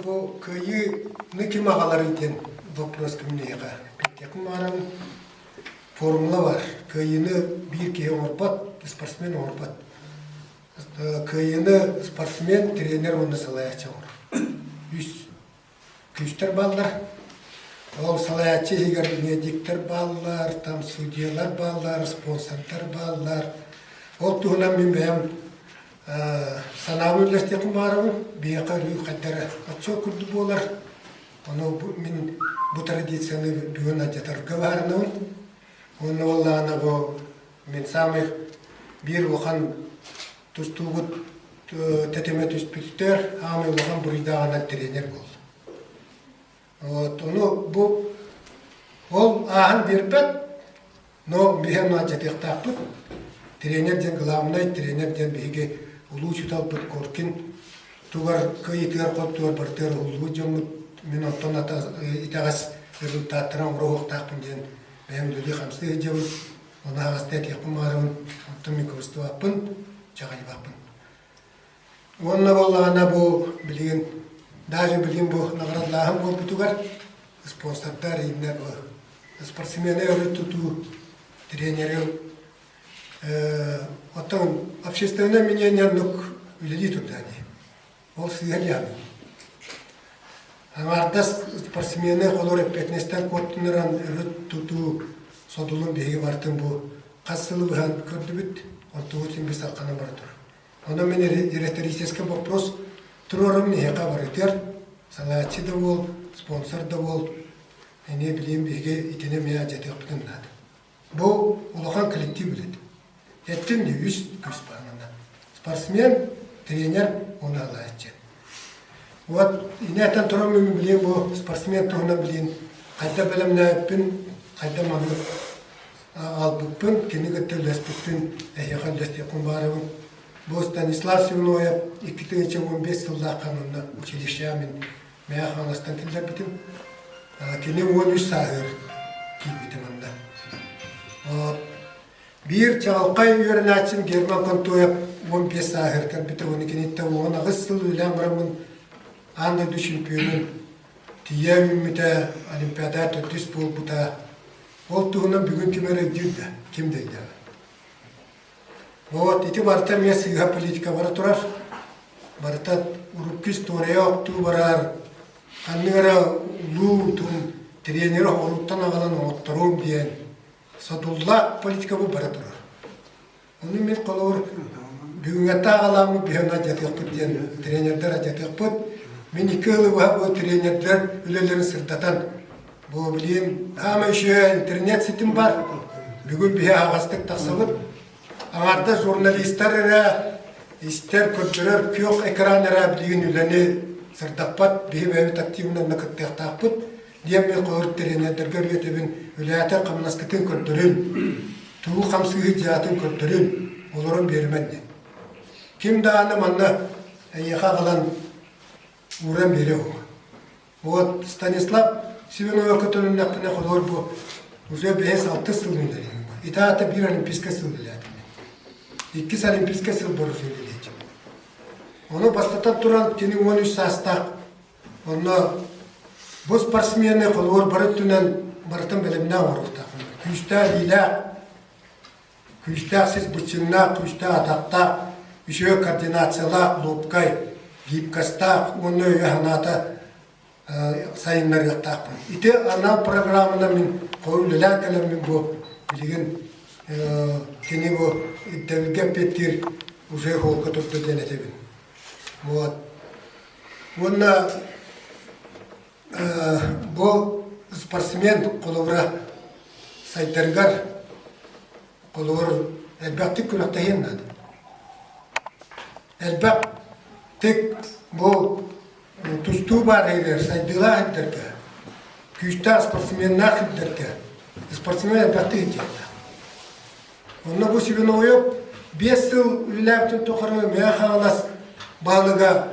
Бу кыайыыны ким аҕаларый диэн вопрос кимниэхэ эппиэттиэхпин баҕарабын. Формула бар. Кыайыыны биир киһи оҥорбот, спортсмен оҥорбот. Кыайыыны спортсмен, тренер уонна салайааччы оҥорор. Үс күүстэр бааллар. Ол салайааччы иһигэр медиктэр бааллар, там судьялар бааллар, спонсордар бааллар. Ол туһунан мин бэйэм санаабын үллэстиэхпин баҕарабын. Биһиэхэ өрүү хайдара оччо курдук буолар. Ону мин бу традицияны бүгүн алдьатарга баарынабын. Уонна буоллаҕына бу мин саамай биир улахан тустуубут тэтимэ түспүттэр, аамай улахан буруйдааҕынан тренер буолла. Вот, ону бу ол ааһан биэрбэт, но биһи ону алдьатыахтаахпыт. Тренер диэн главнай тренер диэн биһиги улуу учууталбыт Коркин тугар кыайыытыгар хотугар барытыгар уһуллубут дьоммут мин онтон итэҕэс результаттары оҥоруохтаахпын диэн бэйэм үлэлии-хамсыы сылдьабын. Ону аһаҕастыы этиэхпин баҕарабын, онтон мин кыбыстыбаппын, чаҕыйбаппын. Уонна буоллаҕына бу билигин даже билигин бу наҕараадалааһын буолбутугар спонсордар иннэ бу спортсмены өрө тутуу тренери оттон общественное мнение оннук үлэлии турда дии. Ол сыыһа дьаһаныы. Аҥаардас спортсмены холор эппиэтинэстэн куоттунаран өрө тутуу содулун биһиги барытын бу хас сылы быһан көрдүбүт, онтубут син биир салҕанан бара турар. Онон мин риторический вопрос туруорум эһиэхэ барытыгар салааччы да буол, спонсор да буол, эмиэ билиим биһиги итини эмиэ алдьатыахпытын наада. Бу улахан коллектив үлэтэ. Эттим дии үс күүс баар манна. Спортсмен, тренер уонна алааччы. Вот инээтэн туран мин билиэн бу спортсмен туһунан билиэн хайда бэлэмнээбиппин, хайда маннык аҕалбыппын, кини кытта үлэспиппин эһиэхэ үллэстиэхпин баарыбын. Бу Станислав Свиноев 2015 сыллаахха манна училищеҕа мин Мэҥэ Хаҥаластан киллэрбитим. Кини 13 сааһыгар киирбитим онно. Биир чаҕылхай үөрэнээччим Герман Контоев 15 сааһыгар кэлбитэ уонна киниттэн 18 сыл үлэлээн бараммын аан дойду чемпионун тиийэ үүммүтэ, Олимпиада төрдүс буолбута. Ол туһунан бүгүн ким эрэ өйдүүр да, ким да өйдөөбөт. Вот ити барыта эмиэ сыыһа политика бара турар. Барыта урукку история оттуу барар, ханнык эрэ улуу тун тренери оҕоруттан аҕалан оҥотторуом диэн содуллаах политика бу бара турар. Ону мин холобур бүгүҥҥэттэ аҕалааммыт биһи алдьатыахпыт диэн тренердэр алдьатыахпыт. Мин икки ыалы быһа бу тренердэр үлэлэрин сырдатан бу билигин аама үчүгэй интернет ситим бар. Бүгүн биһи аһаҕастык тахсабыт. Аҥардас журналистар эрэ истэр, көрдөрөр күөх экран эрэ билигин үлэни сырдаппат, биһи бэйэбит активно кыттыахтаахпыт диэн мин холобур тренердэргэ үөтэбин үлээтэ хамнаскытын көрдөрүн, тугу хамсыыһы дьаатын көрдөрүн, олорон биэримэн диэн. Ким даҕаны манна эйиэхэ аҕалан ууран биэриэ уһуга. Вот Станислав Семеновка төнүннэхпинэ холобур бу уже бэһис-алтыс сыл үлэлиим. Ити аата биир олимпийскай сыл үлэлээтим. Иккис олимпийскай сыл бар уже үлэлиэчим. Ону бастатан туран кини 13 саастаах онно бу спортсмены холобур бары өттүнэн барытын бэлэмнээх оҥоруохтаахпын. Күүстээх илиилээх, күүстээх сис быччыҥнаах, күүстээх атахтаах, үчүгэй координациялаах, луопкай, гибкостаах уонна өйө-санаата сайыннарыахтаахпын. Ити анал программанан мин үлэлээн кэлэммин бу билигин кини бу ирдэбилгэ эппиэттиир уже холка турда диэн этэбин. Вот. Уонна бу спортсмен холобура сайдарыгар холобур элбэхтик күрэхтэһиэн наада. Элбэхтик бу тустуу баар иһигэр сайдыылаах ирдэргэ, күүстээх спортсменнаах ирдэргэ спортсмен элбэхтик илдьиэхтээх. Онно бу Свиноев 5 сыл үлэлээбитин тухары Мэҥэ Хаҥалас баһылыга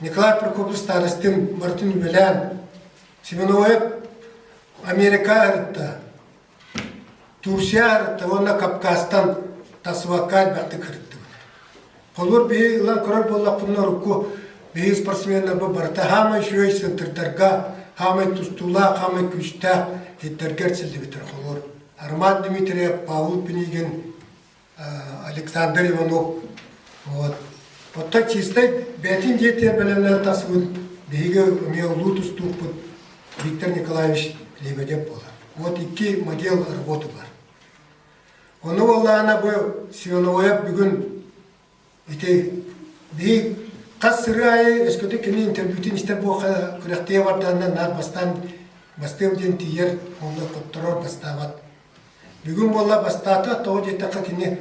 Николай Прокопьевич Старостин барытын үлэлээн Семеновоев Америка арытта, Турция арытта уонна Кавказтан тахсыбакка элбэхтик кырыттыбыт. Холобур биһи ылан көрөр буоллахпытына урукку Биһиги спортсменнарбыт барыта хаамай үчүгэй центрдарга, хаамай тустуулаах, хаамай күүстээх хиттэргэ эрчиллибиттэр холур. Роман Дмитриев, Павел Пинигин, Александр Иванов. Вот. Оттон чистай бэйэтин дьиэтигэр бэлэмнээн тахсыбыт биһиги эмиэ улуу тустуукпут Виктор Николаевич Лебедев буолар. Вот икки модель работы бар. Ону буоллаҕына бу Свеновоев бүгүн Ити биһи хас сырыы аайы өскөтө кини интервьютун истэр буолха күрэхтиэ бардаанна наар бастаан бастыам диэн тиийэр уонна хотторор бастаабат. Бүгүн буолла бастаата тоҕо диэтэххэ кини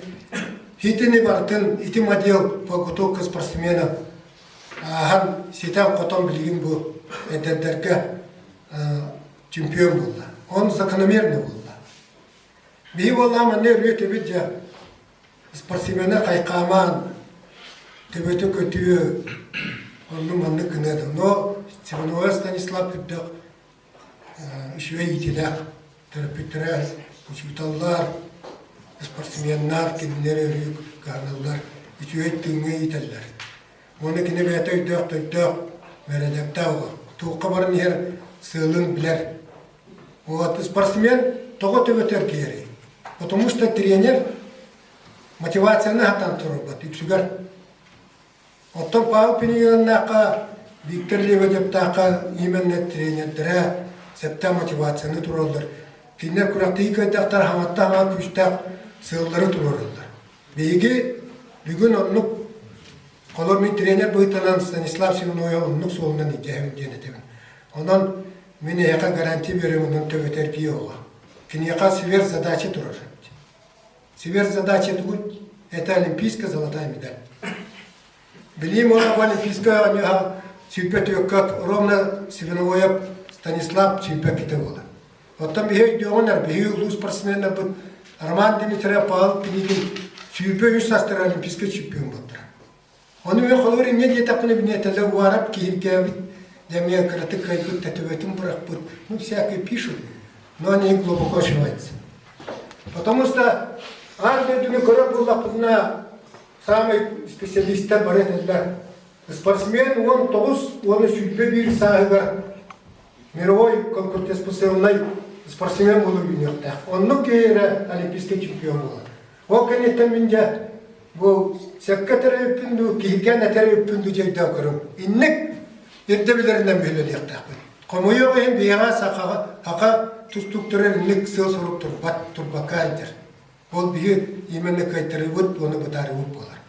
хитини барытын ити модель подготовка спортсмена ааһан ситэн-хотон билигин бу эдэрдэргэ чемпион буолла. Он закономерный буолла. Биһи буоллаҕа манна өрүү этибит дьэ Спортсмены хайхаамаан, төбөтө көтүө, онну-маннык гыныа да. Но Степанова Станислав үрдэх үчүгэй иитилээх төрөппүттэрэ, учууталлар, спортсменнар кинилэр өрүү кыһаналлар, үчүгэй тыыҥҥа иитэллэр. Уонна кини бэйэтэ өйдөөх-төйдөөх, бэрэдэктээх оҕо. Туохха баран иһэр сыалын билэр. Вот спортсмен тоҕо төбөтө эргийэрий? Потому что тренер мотивацияны сатаан туруорбат үксүгэр. Оттон Павел Пинигиннаахха, Виктор Лебедевтаахха именно тренердэрэ сөптөөх мотивацияны туруораллар. Кинилэр күрэхтэһии кыайдахтар хаҥаттан хаҥа күүстээх сыаллары туруораллар. Биһиги бүгүн оннук холор мин тренер быһыытынан Станислав Семеновы оннук суолунан илдьэһэбин диэн этэбин. Онон мин эһиэхэ гарантия биэрэбин онон төбөтө эргийэ оҕо. Киниэхэ сверхзадача турар. Сверхзадача тугуй? Это олимпийская золотая медаль. Билиим уонна олимпийская оонньууга сүүрбэ түөккэ ровно Свиновоев Станислав 22 буолар. Оттон биһи өйдүөҕүн биһи улуу спортсменнарбыт Роман Дмитриев, Павел Пинигин 23 саастар олимпийскай чемпион буолтара. Ону мен холобур инньэ диэтэхпинэ билиэтэлэ уарап киһиргээбит, дьэ эмиэ кыратык кыайбыт, төбөтүн бырахпыт, ну всякое пишут, но они глубоко ошибаются. Потому что аан дойдуну көрөр буоллахпытына саамай специалистар бары этэллэр. Спортсмен 19 уонна 21 сааһыгар мировой конкурентоспособный спортсмен буолар үүнүөхтээх. Оннук киһи эрэ олимпийскай чемпион буолар. Ол кэнниттэн мин дьэ бу сөпкө этэр дуу, киһиргээн этэр дуу дьэ өйдөөн көрүҥ. Инник ирдэбилэринэн үлэлиэхтээхпит. Хомойуох иһин биһиэхэ сахаҕа саха тустууктара инник сыал-сорук турбат, турбакка илдьэр. Ол биһи именно кыайтарыыбыт уонна бытаарыыбыт буолар.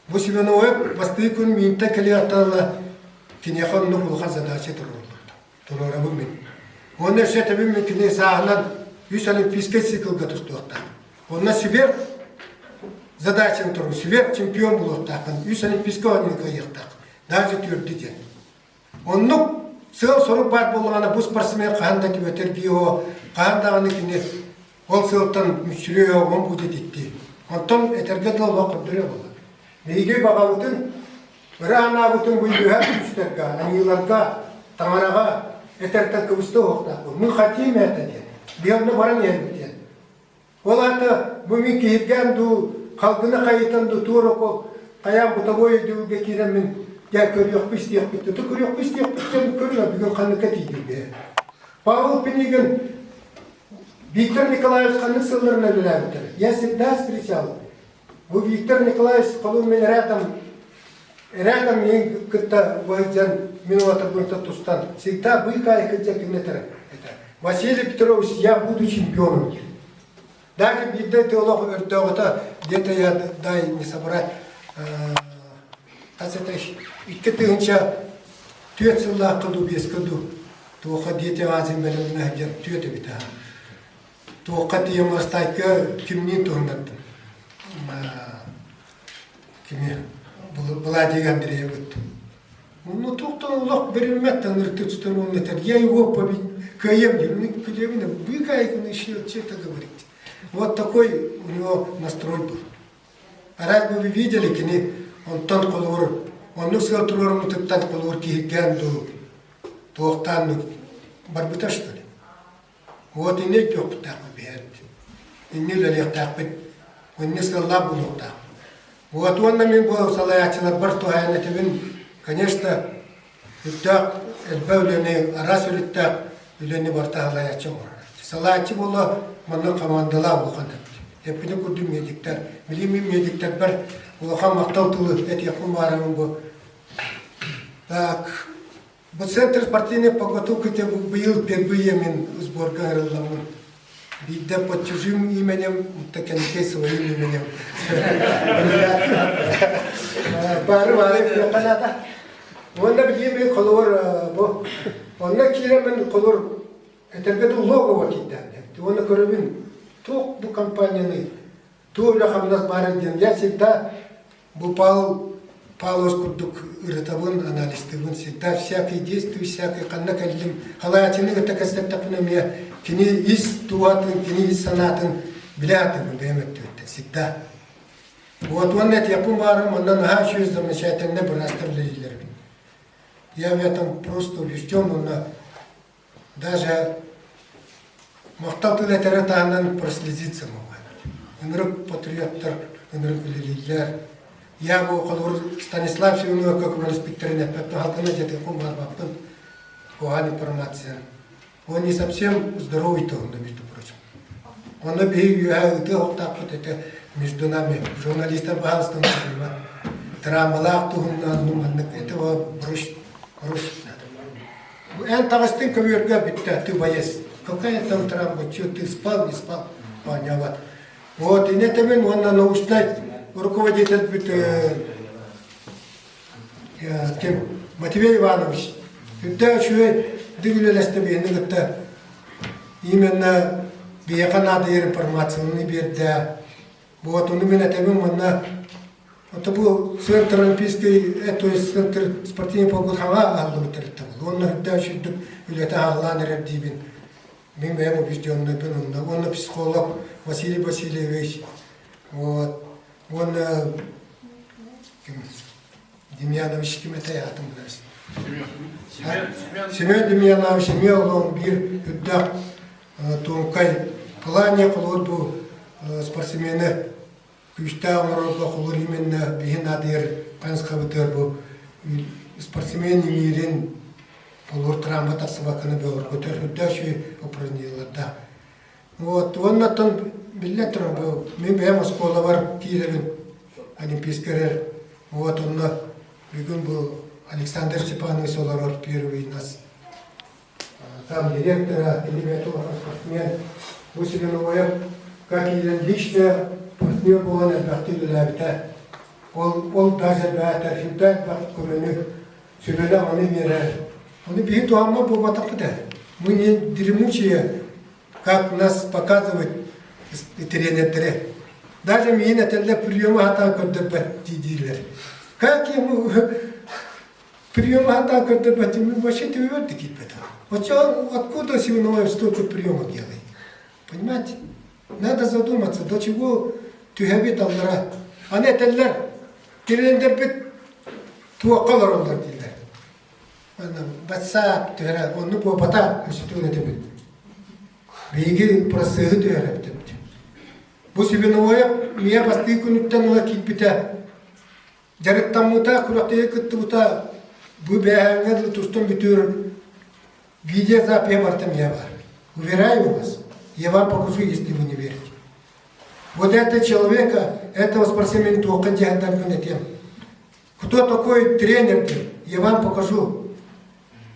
Бу Семеновы бастакы күн миинтэн кэлиэхтэн ыла киниэхэ оннук улахан задача туруоруллубута. Туруорабын мин. Уонна өссө этэбин мин кини сааһынан үс олимпийскай циклга тустуохтаах. Онно сверх задачаны туруор, сверх чемпион буолуохтааххын, үс олимпийскай оонньууну кыайыахтаах. Даже түөрдү диэн. Оннук сыал-сорук баар буоллаҕына бу спортсмен хаһан да түбэтэр био, хаһан даҕаны кини ол сыалтан мүччүрүө, он будет идти. Онтон этэргэ дылы олох көрдөрүө буолар. Биһиги баҕабытын Ыра анаабытын бу үөһээ күүстэргэ, аньыыларга, таҥараҕа этэртэн кыбыста уһуктаахпын. Мы хотим это диэн. Биһи онно баран иһэбит диэн. Ол аата бу мин киһиргээн дуу, халгыны хайытан дуу, туора хайаан бытовой өйдөбүлгэ киирэн мин дьэ көрүөхпүт истиэхпит туту көрүөхпүт истиэхпит диэн көрүө бүгүн ханныкка тиийдим бэйэ. Павел Пинигин Виктор Николаевич ханнык сылларынан үлэлээбиттэр. Я всегда встречал Бу Виктор Николаевич Колумин рядом, рядом мин кытта сылдьан, мин уотарбын тустан, всегда быыкаайы кырдьа кимнэтэр это. Василий Петрович, я буду чемпионом диир. Даже биирдэ ты олох өртөөҕүтэ где-то я дай не собрать хас это 2004 сыллаахха дуу, биэскэ дуу туохха дети Азии бэлэмнээх диэн түөрт эбит аха. Туохха тиийэн Мастайка кимниин туһуннардым. Кими Владимир Андреевыт. Ну туохтан олох берилмэт ыртыцтан он этер. Я его победил. Кыайым диэн, күлэбин, быыкайкын еще что-то говорит. Вот такой у него настрой был. А раз бы вы видели, кини онтон холуур, оннук сыал туруоруммутуттан холуур киһиргээн дуу, туохтаан дуу барбыта что ли? Вот инньэ өйдүөхпүттээхпит биһээбит. Инньэ үлэлиэхтээхпит. Инньэ сыаллаах буолуохтаахпыт. Вот уонна мин бу салайааччыларбар туһаайан этэбин, Конечно, үрдээх элбэх үлэни, араас өрүттээх үлэни барыта салайааччы оҥорор. Салайааччы буола маннык хамаандалаах улахан эбит. Эппини курдук медиктэр. Билигин мин медиктэрбэр улахан махтал тылы этиэхпин баарымын бу. Так, бу центр спортивной подготовки быйыл впервые мин сборга ыҥырылламмын. Биирдэ под чужим именем, кэнникэй своим именем. Бары бары күөххэ наада. Уонна билигин мин холобур бу онно киирэммин холобур этэргэ дылы логово киирдэм. Уонна көрөбүн туох бу компанияны туох үлэ-хамнас баар диэн я всегда Бу Павел Павлович курдук ырытабын, анализтыыбын всегда всякие действия, всякие ханна кэллим, халаачыны кытта кэпсэттэхпинэ эмиэ кини ис дууһатын, кини ис санаатын билэ сатыыбын бэйэм өттүбүттэн всегда. Вот уонна этиэхпин баарым, онно наһаа үчүгэй замечательно быраастар үлэлииллэр эбит. Я в этом просто убежден, уонна даже махтал тыл этэрэ таһынан прослезиться могу. Ынырык патриоттар, ынырык үлэлииллэр. Я бу холобур Станислав Семеновка көмөлөспүттэрин эппэппин, халкына дьэтиккун барбаппын. Куһаҕан информация. Он не совсем здоровый туһунна, между прочим. Онно биһиги үөһэ ыытыах охтаахпыт этэ между нами. Журналистар баһаалыстан травмалаах туһунна, ну маннык этого брось, бросить надо. Эн таҕыстыҥ көбүөргэ бүттэ, ты боец. Какая там травма, что ты спал, не спал, понятно. Вот, и этэбин уонна научнай руководитель бүт ким Матвей Иванович. Үрдээх үчүгэй үлэлэстэ биһини кытта именно биһиэхэ наадыйар информацияны биэрдэ. Вот, ону мин этэбин манна Это был центр олимпийский, то есть центр спортивный подготовка аһыллыбыт тэрилтэ буолла. Уонна үрдээх үчүгдүк үлэтэ аһыллаан эрэр диибин. Мин бэйэм убежденныйбын онно. Уонна психолог Василий Васильевич, вот, уонна ким Демьянович ким этэй аатын билэбин. Семен Демьянович эмиэ олоҕун биир үрдээх туҥкай плане холобур бу спортсмены күүстээх оҥорорго холур именно биһи наадыйар хайысхабытыгар бу спортсмен иҥиирин холур травма тахсыбакканы бөҕөргөтөр үрдээх үчүгэй упражнениелардаах. Вот уоннаттан биллэн турар бу мин бэйэм оскуолабар киирэбин олимпийскай эрэр вот онно бүгүн бу Александр Степанович олорор первый нас зам директора Елизавета спортсмен бу Семеновая как и лично партнер буолан элбэхтик үлэлээбитэ. Ол, ол даже бээтэр сүрдээх элбэх көмөнү сүбэлэ ону биэрэр. Ону биһи туһаммат буолбатахпыт ээ. Мы не дремучие, как нас показывают тренердэрэ. Даже миин этэллэр приемы хатаан көрдөрбөт дииллэр. Как ему Прием хатаан көрдөрбөтүм, вообще төбөбөр да киирбэтэх. Вот откуда Семеноваев столько приемов делает? Понимаете? Надо задуматься, до чего түһэбит аллара. Аны этэллэр, тренердэрбит туохха олороллор дииллэр. Ватсап түһэрэ, оннук буолбата, өссө этэбит. Биһиги процеһы түһэрэбит. Бу Семеноваев миэ бастыы күнүттэн ыла киирбитэ. Дьарыктаммыта, күрэхтэһиигэ кыттыбыта бу бээһээҥҥэ дылы тустан бүтүөр видеозапиһа барыта эмиэ баар. Уверяю вас, я вам покажу, если вы не верите. Вот это человека, этого спортсмена туохха дьаһаннарбын этиэм. Кто такой тренер, я вам покажу.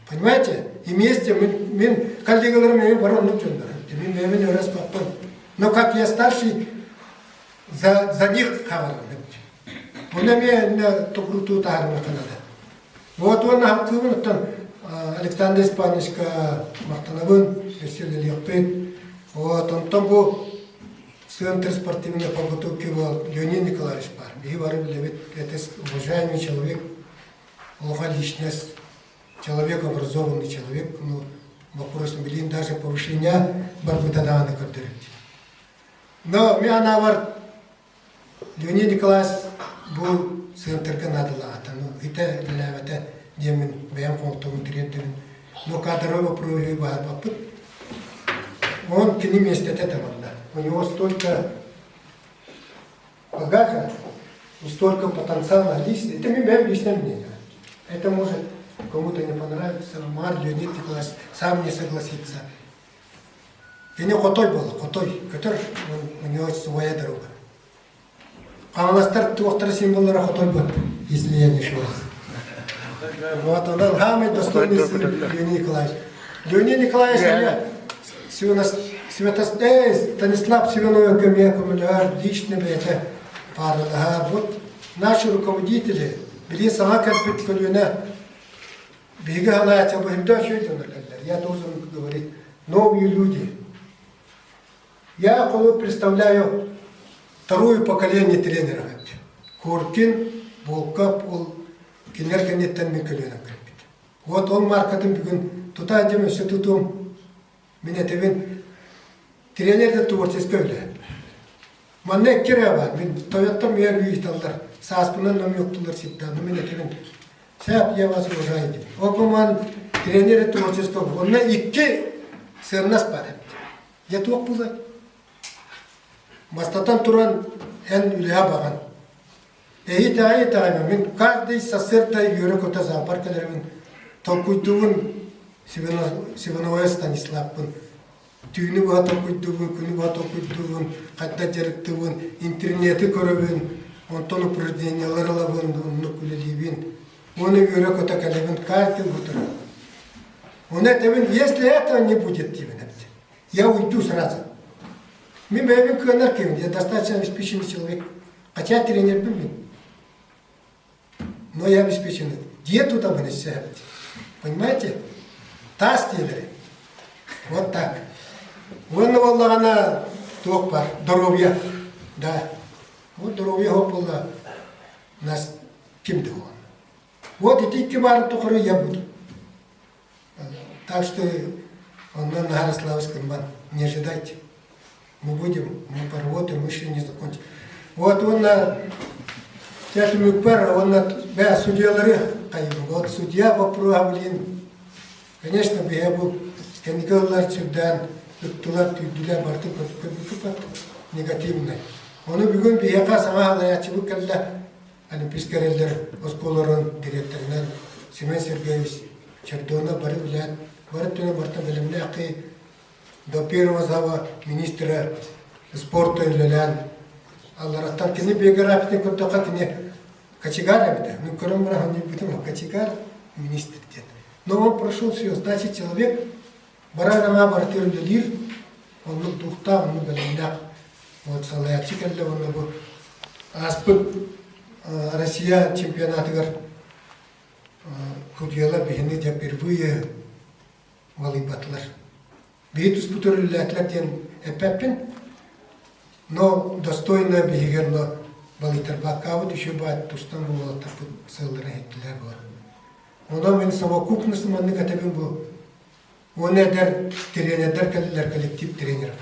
Понимаете? И вместе мин коллегаларым мен бар оннук дьоннор. Мин бэйэбин өрөспөппүн. Но как я старший, за, за них хааларбын. Оны эмиэ токурутуу таһаарыммакка наада. Вот уонна хаптыыбын оттон Александр Испановичка махтанабын, өссө үлэлиэхпит. Вот онтон бу Центр спортивной подготовки был Леонид Николаевич бар. Биһи бары билэбит, это уважаемый человек, улахан личность, человек образованный человек, ну, вопрос билин даже повышения барбыта даҕаны көрдөрөт. Но мин анаабар Леонид Николаевич бу центрга наадалаата, ну, итэ үлэлээбэтэ диэммин бэйэм холтугун тириэрдэбин. Но кадровый вопрос баһарбаппыт. Он кини миэстэтэ табылла. У него столько багажа, столько потенциала лично. Это мин бэйэм личное мнение. Это может кому-то не понравиться, Мар Леонид Николаевич сам не согласится. Кини хотой буолла, хотой, көтөр, у него своя дорога. Хаҥаластар туохтара символлара хотой буолла, если я не ошибаюсь. Вот он самый достойный сын Леонид Николаевич. Леонид Николаевич Станислав Семенович көмө көмөлөһөр лично бэйэтэ пааралаһар. Вот наши руководители били саҥа кэлбит көлүөнэ биһиги халаача быһымда үчүгэй дьоннор кэллэр. Я должен говорить новые люди. Я холу представляю второе поколение тренеров. Коркин, Волков, ол кинилэр кэнниттэн мин көлүөнэм кэлбит. Вот ол маркатын бүгүн тута дьим өссө тутуом. Мин этэбин тренер да творческай үлэ. Манна икки эрэ баар. Мин тойоттон миэр ыйыталлар. Сааспынан намёктулар всегда. Но мин этэбин Сәп, я вас уважаю деп. Ол тренер творческого. Онно икки сыаннас бар эбит. Дьэ туох буолар? Бастатан туран эн үлэҕэ баҕан. Эһи итэҕэйимэ, мин каждый сарсыарда үөрэ-көтө зоопарк кэлэрбин толкуйдуубун Семеновая Станиславпын. Түүнү быһа толкуйдуубун, күнү быһа толкуйдуубун, хайдах дьарыктыыбын, интернети көрөбүн, онтон упражнениялар ылабын, оннук үлэлиибин. Уонна үөрэ-көтө кэлэбин каждый утро. Ону этэбин, если этого не будет, диибин эбит. Я уйду сразу. Мин бэйэбин кыанар киһим, я достаточно обеспеченный человек. Хотя тренербин мин. Но я обеспеченный. Дьиэ тутабын өссө. Понимаете? Таас диэлэри. Вот так. Уонна буоллаҕына туох бар? Доруобуйа. Да. Вот доруобуйа хоп буолла. Нас ким да Вот ити икки баарын тухары я буду. Так что онно наһаа Славским не ожидайте. Мы будем, мы поработаем, мы еще не закончим. Вот уонна түмүкпэр уонна бээ судьялары хайым. Вот судья вопроһа блин, конечно, бэйэ бу кэнники ыллар сүрдээн ыттылар, түүрдүлэр, барыты көрбүккүт негативный. Ону бүгүн биһиэхэ саҥа салайааччыбыт кэллэ Олимпийскай эрэллэр оскуолаларын дириэктэринэн Семен Сергеевич Чердонов бары үлээн, бары өттүнэн барыта бэлэмнээх до первого зала министра спорта үлэлээн аллараттан кини биографиятын көрдөххө кини кочегар эбитэ. Ну, көрөн баран бүтүн кочегар министр диэн. Но он прошел все, значит, человек баран барыта үлэлиир, оннук духтаах, оннук бэлэмнээх. Вот салайааччы кэллэ уонна бу ааспыт Россия чемпионатыгар судьялар биһини дьэ впервые балыйбатылар. Биһи түспүт өрүллээтилэр диэн эппэппин, но достойно биһиги онно балыйтарбаккаабыт еще баат тустан буолаттарбыт сыаллара иһиттилэр буолар. Онон мин совокупность маннык этэбин бу Уонна эдэр тренердэр кэллилэр, коллектив тренеров.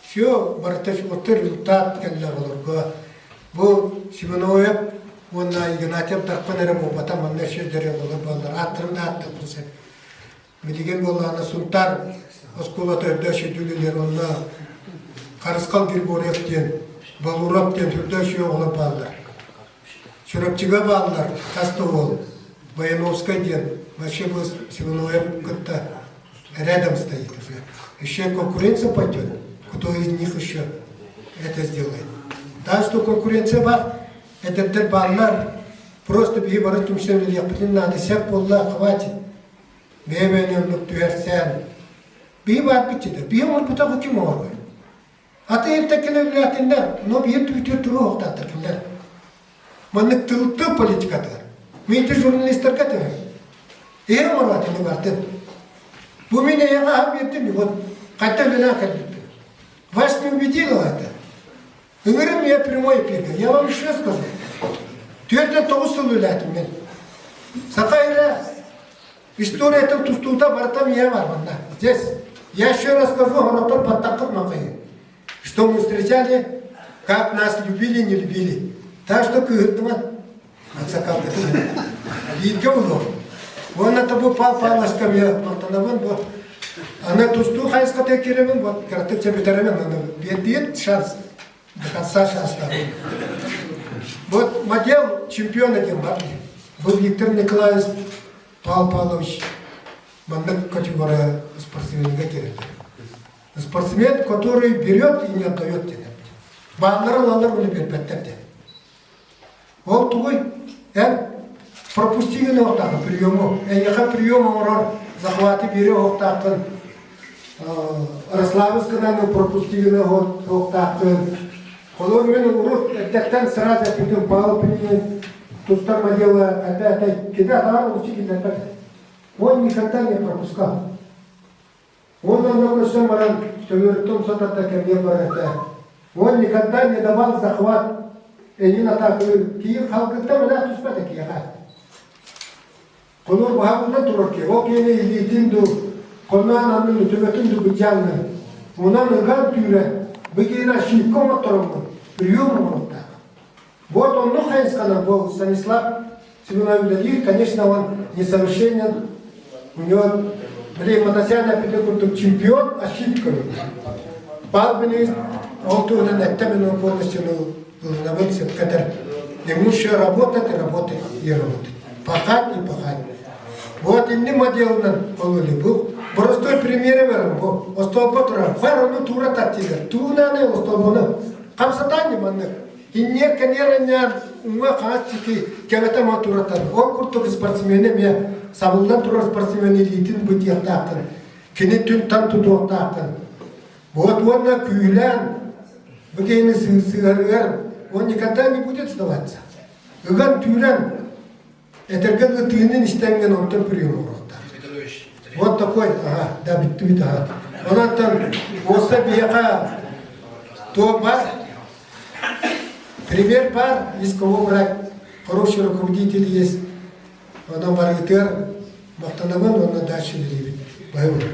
Все, барыта оттон результат кэллэ оҕолорго. Бу Семеновев уонна Игнатьев Дархан эрэ буолбата, манна өссө эдэр оҕолор буоллар. Ааттарын да ааттыахпын сөп. Билигин буоллаҕына Сунтаар оскуолата өрдөө сүдүлүлэр онно Харысхал Григорьев диэн, Балуров диэн үрдөө үчүгэй оҕолор бааллар. Чурапчыга бааллар хас да уол Баяновскай диэн вообще бы Семеновым кытта рядом стоит уже. Еще конкуренция пойдет, кто из них еще это сделает. Так что конкуренция бар, эдэрдэр бааллар, просто биһи бары түмсэн үлэлиэхпитин наада, сөп буолла, хватит. Бэйэ-бэйэни оннук түһэрсэн. Биһи баарбыт дии, биһи оҥорбутах ким оҥорбут? Аты эртэ үлээтиннэр, но биир түүтүр туруохтаахтар кинилэр. Маннык тыл политикатыгар. Мин ити журналистарга этэрим. Эһэ оҥороот ини бардын. Бу мин эйэҕэ аһан биэрдим, вот хайта үлэлээн кэлбиппин. Вас не убедило это. Ыҥырым я прямой эфирге. Я вам еще скажу. 49 сыл үлээтим мен. Саха эрэ Историятын тустуута барыта миэ бар манна. Здесь я еще раз скажу, хоротор баттаккыт маңкайы. Что мы встречали, как нас любили, не любили. Так что кыһырдыман. Бииргэ улуу. Уонна табу Пал Павловичка миэ мантанабын бу. Аны тустуу хайысхата киирэбин, вот кыратык бүтэрэмин, аны биэрдиит шанс. До конца шанс Вот модель чемпиона диэн бар. Бу Виктор Николаевич Павел Павлович маннык категория спортсменга киирэллэр. Спортсмен, который берет и не отдает диэн. Бааллары ылаллар уонна биэрбэттэр диэн. Ол тугуй? Эн пропусти гыныахтааххын приему. Эйиэхэ прием оҥорор захваты биэрэ оһохтааххын. Расслабыс гынан пропусти гыныахтааххын. Холобур, мин урут эрдэттэн сразу эппитим Павел Пинигин тустар модела опять кини атаҕар лучше киллэрбэт. Он никогда не пропускал. Он онно көрсөн баран төбөрүттэн сатарда кэмҥэ барар этэ. Он никогда не давал захват эйин атаакы киин халгыттан өлөөх түспэт киэхэ. Холур баһабынан турар киһи. Ол киһини илиитин ду, хонноон аннын төбөтүн ду быдьаҥҥын. Онон ыган түүрэн, бу киһини ошибка оҥоттороммун, прием оҥоруохтаах. Вот оннук хайысханан бу Станислав Семенович үлэлиир, конечно, он несовершенен, у него, блин, Матасян эппитин курдук чемпион ошибками. Павел Беневич ол туһунан эттэ мин полностью ылынабын сөпкө этэр. Ему еще работать и работать и работать. Пахать и пахать. Вот инни моделынан олули. Бу простой примеры барым бу. Остолбо турар. Бар ону тура таттилер. Туунаны остолбону. Хамсатан маннык. Инниэр кэниэр анньаан уҥа хаҥас диэки кэҥэтэ ма туратан. Ол курдук спортсмени эмиэ сабыллан турар спортсмен илиитин бытыахтааххын. Кини түн-тан тутуохтааххын. Вот уонна күүлээн бу киһини сыһарыгар он никогда не будет сдаваться. Ыган түүрэн этэргэ ытыынын истэҥҥин онтон прием оҥоруохтаах. Вот такой, ага, да, бүттүбүт, ага. Онон уоста биһиэхэ то бар, пример бар, из кого брать, хороший руководитель есть. Онон барыгытыгар махтанабын уонна дальше үлэлиибит. Баһыыбын.